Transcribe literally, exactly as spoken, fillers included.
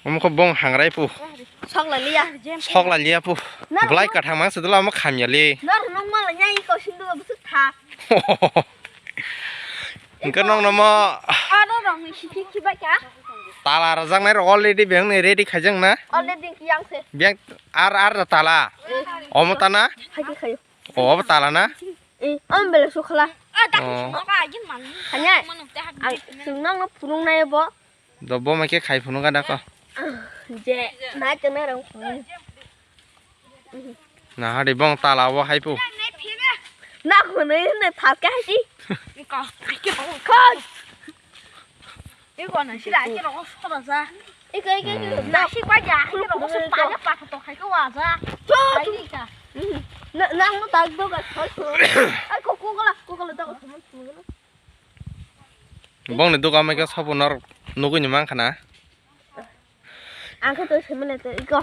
Omo khe bong hangrai pu. Sok la liya. Sok la liya pu. Belai kathang mang se dula omo khamya le. Nor nong ma la nyai ko sindu busuk tha. Hingke nong nomo. Aro rong ni siki ki bai ka? Tala rajak nai rok already beng ni ready khaijak na. Already ki yang se. Beng ar ar tala. Omo tana. Hai ki khayo. O tala na. Eh, om bele sukhala. Oh. Hanya. Ang sung nang no phunung nai bo. Do bo ma khe khai phunung ga da ko. Je, na chene rang phunung. Na hari bong tala bo hai pu. Na khunui ne thas ka hai si. Khoi. Iko na sila ake rok sora ja. Iko, iko, iko. Hmm. Na si pa ja ake rok so pa ja pa to khai ko wa ja. Cho, cho. Ai ka. Na, na mo tag do ga thoi ko. Ai ko ko gala, ko gala da ko. Bong ni duka mai ka sabu nor nugui ni mang khana. Ang khe to semele to iko.